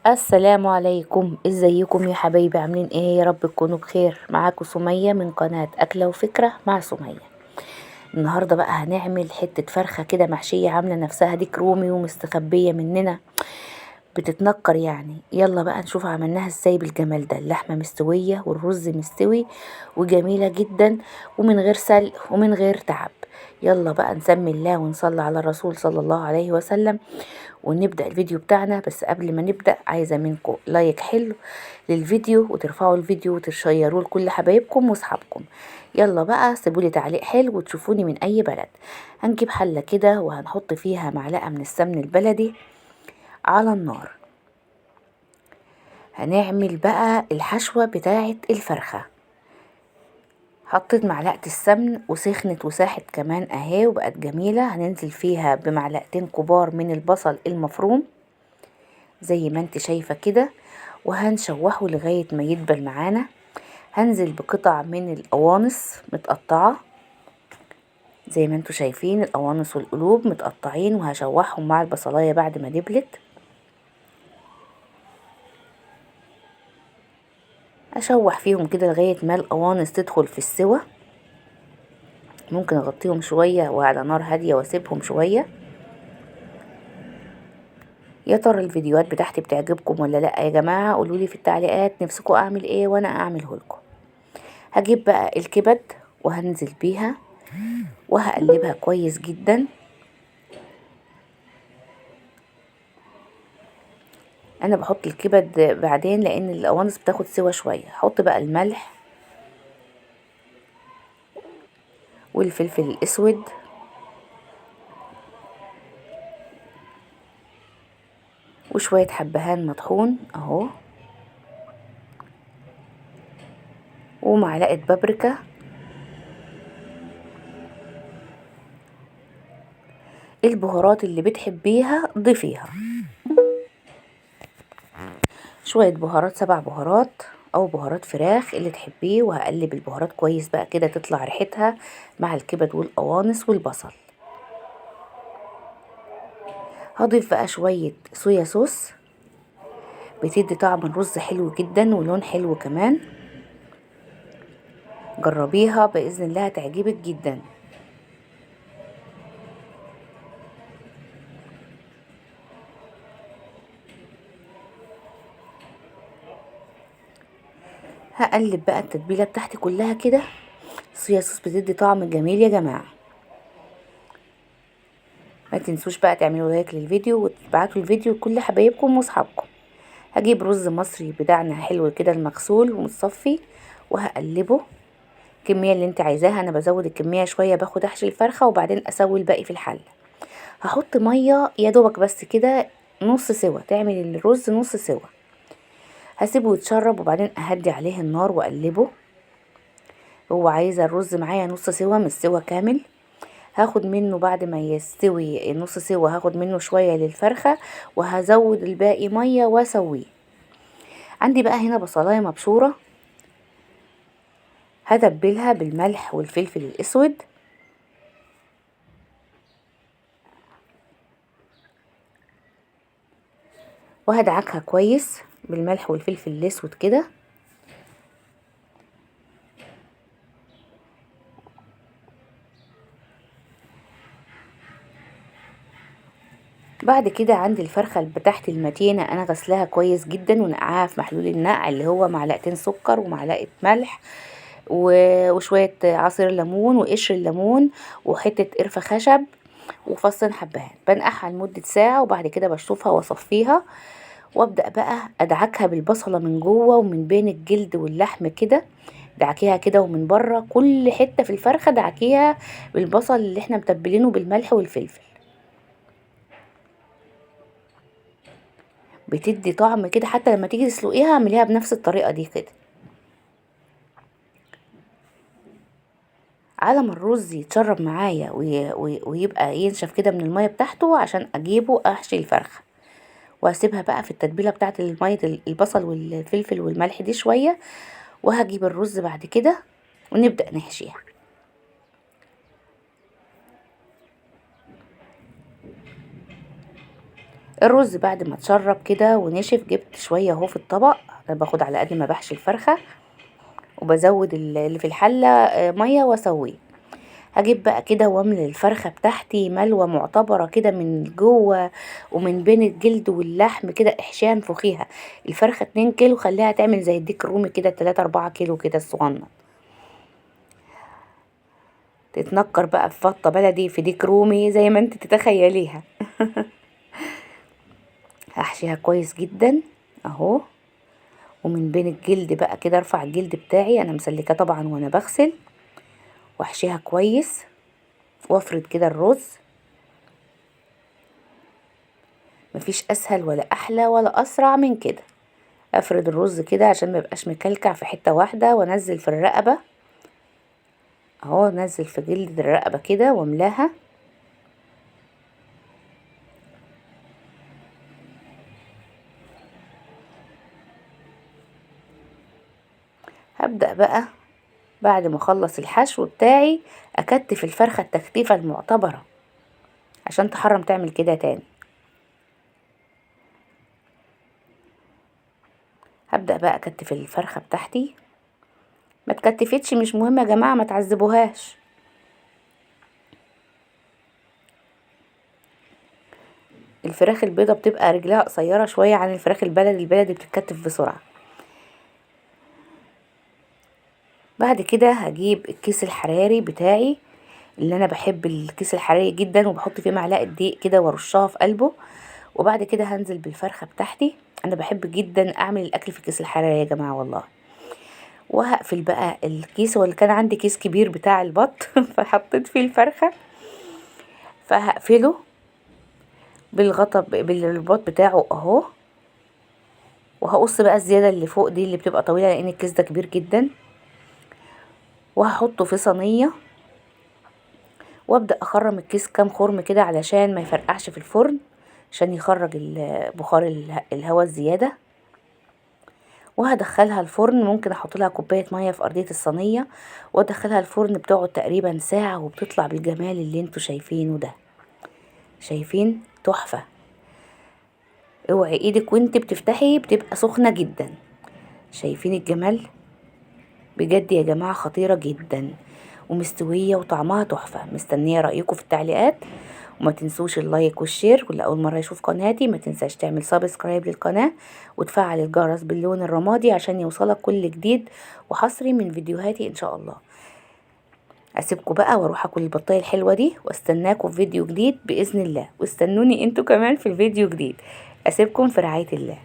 السلام عليكم، ازيكم يا حبايبي؟ عاملين ايه؟ يا رب تكونوا بخير. معاكم سمية من قناة اكلة وفكرة مع سمية. النهاردة بقى هنعمل حتة فرخة كده محشية، عاملة نفسها ديك رومي ومستخبية مننا، بتتنكر يعني. يلا بقى نشوف عملناها ازاي بالجمال ده. اللحمة مستوية والرز مستوي وجميلة جدا، ومن غير سلق ومن غير تعب. يلا بقى نسمي الله ونصلي على الرسول صلى الله عليه وسلم ونبدأ الفيديو بتاعنا. بس قبل ما نبدأ عايزة منكم like حلو للفيديو، وترفعوا الفيديو وتشيروه لكل حبايبكم واصحابكم. يلا بقى سيبولي تعليق حلو وتشوفوني من اي بلد. هنجيب حلة كده وهنحط فيها معلقة من السمن البلدي على النار. هنعمل بقى الحشوة بتاعة الفرخة. حطيت معلقة السمن وسخنت وساحت كمان اهي وبقت جميلة. هننزل فيها بمعلقتين كبار من البصل المفروم زي ما انت شايفة كده، وهنشوحه لغاية ما يدبل معانا. هنزل بقطع من القوانص متقطعة زي ما انتوا شايفين، القوانص والقلوب متقطعين، وهشوحهم مع البصلاية بعد ما دبلت. اشوح فيهم كده لغاية ما القوانص تدخل في السوى. ممكن اغطيهم شوية وعلى نار هادية واسيبهم شوية. يا ترى الفيديوهات بتاعتي بتعجبكم ولا لا يا جماعة؟ قولولي في التعليقات نفسكم اعمل ايه وانا اعمله لكم. هجيب بقى الكبد وهنزل بيها وهقلبها كويس جدا. انا بحط الكبد بعدين لان القوانص بتاخد سوا شوية. هحط بقى الملح والفلفل الاسود وشوية حبهان مطحون اهو، ومعلقة بابريكا. البهارات اللي بتحبيها ضيفيها، شوية بهارات، 7 بهارات او بهارات فراخ اللي تحبيه. وهقلب البهارات كويس بقى كده تطلع ريحتها مع الكبد والقوانص والبصل. هضيف بقى شوية صويا صوص، بتدي طعم الرز حلو جدا ولون حلو كمان. جربيها بإذن الله هتعجبك جدا. هقلب بقى التتبيلة بتاعتي كلها كده. الصويا صوص بتدي طعم جميل يا جماعة. ما تنسوش بقى تعملوا like للفيديو وتبعتوا الفيديو لكل حبايبكم واصحابكم. هجيب رز مصري بتاعنا حلو كده المغسول ومتصفي وهقلبه الكمية اللي انت عايزاها. انا بزود الكمية شوية، باخد احشي الفرخة وبعدين اسوي الباقي في الحلة. هحط مية يا دوبك بس كده نص سوا، تعمل الرز نص سوا. هسيبه يتشرب وبعدين اهدي عليه النار واقلبه. هو عايزه الرز معايا نص سوا مش سوا كامل. هاخد منه بعد ما يستوي نص سوا هاخد منه شوية للفرخه وهزود الباقي مية واسويه. عندي بقى هنا بصلايه مبشوره هتبلها بالملح والفلفل الاسود. وهدعكها كويس بالملح والفلفل الاسود كده. بعد كده عندي الفرخه بتاعتي المتينة انا غسلاها كويس جدا ونقعاها في محلول النقع اللي هو معلقتين سكر ومعلقة ملح وشوية عصير ليمون وقشر الليمون وحتة قرفه خشب وفصين حبهان. بنقعها لمدة ساعة وبعد كده بشطفها واصفيها وابدا بقى ادعكها بالبصله من جوه ومن بين الجلد واللحم كده. دعكيها كده ومن بره، كل حتة في الفرخه دعكيها بالبصل اللي احنا متبلينه بالملح والفلفل. بتدي طعم كده، حتى لما تيجي تسلقيها اعمليها بنفس الطريقة دي كده. على ما الرز يتشرب معايا ويبقى ينشف كده من المية بتاعته عشان اجيبه احشي الفرخه. واسيبها بقى في التتبيله بتاعت المية البصل والفلفل والملح دي شوية، وهجيب الرز بعد كده ونبدا نحشيها. الرز بعد ما اتشرب كده ونشف، جبت شوية اهو في الطبق. انا باخد على قد ما بحشي الفرخه وبزود اللي في الحلة مية واسويه. هجيب بقى كده واملى الفرخه بتاعتي ملوه معتبره كده من جوه ومن بين الجلد واللحم كده، احشيها انفخيها. الفرخه 2 كيلو خليها تعمل زي الديك الرومي كده 3-4 كيلو كده الصغنن. تتنكر بقى في بطه بلدي في ديك رومي زي ما انت تتخيليها. هحشيها كويس جدا اهو، ومن بين الجلد بقى كده ارفع الجلد بتاعي، انا مسلكاه طبعا وانا بغسل، واحشيها كويس وافرد كده الرز. مفيش اسهل ولا احلى ولا اسرع من كده. افرد الرز كده عشان ما يبقاش مكلكع في حتة واحدة، وانزل في الرقبة اهو، انزل في جلد الرقبة كده واملاها. هبدأ بقى بعد ما اخلص الحشو بتاعي اكتف الفرخة التكتيفة المعتبرة عشان تحرم تعمل كده تاني. هبدأ بقى اكتف الفرخة بتاعتي. ما تكتفتش مش مهم يا جماعة، ما تعذبوهاش. الفراخ البيضة بتبقى رجلها قصيرة شوية عن الفراخ البلدي، البلدي بتتكتف بسرعة. بعد كده هجيب الكيس الحراري بتاعي اللي انا بحب الكيس الحراري جدا، وبحط فيه معلقة دقيق كده وارشها في قلبه. وبعد كده هنزل بالفرخة بتاعتي. انا بحب جدا اعمل الاكل في الكيس الحراري يا جماعة والله. وهقفل بقى الكيس، واللي كان عندي كيس كبير بتاع البط فحطيت فيه الفرخة، فهقفله بالغطا بالرباط بتاعه اهو. وهقص بقى الزيادة اللي فوق دي اللي بتبقى طويلة لان الكيس ده كبير جدا، وهحطه في صينية وابدأ اخرم الكيس كام خرم كده علشان ما يفرقعش في الفرن، عشان يخرج بخار الهواء الزيادة. وهدخلها الفرن، ممكن احط لها كوباية مية في ارضية الصينية وادخلها الفرن، بتقعد تقريبا ساعة وبتطلع بالجمال اللي انتوا شايفينه ده. شايفين تحفة. اوعي ايدك وانت بتفتحي بتبقى سخنة جدا. شايفين الجمال بجد يا جماعة، خطيرة جدا ومستوية وطعمها تحفة. مستنية رأيكم في التعليقات، وما تنسوش ال like وال share. واللي أول مرة يشوف قناتي ما تنساش تعمل subscribe للقناة وتفعل الجرس باللون الرمادي عشان يوصلك كل جديد وحصري من فيديوهاتي إن شاء الله. أسيبكم بقى واروح أكل البطاية الحلوة دي، واستناكم في فيديو جديد بإذن الله، واستنوني انتوا كمان في الفيديو جديد. أسيبكم في رعاية الله.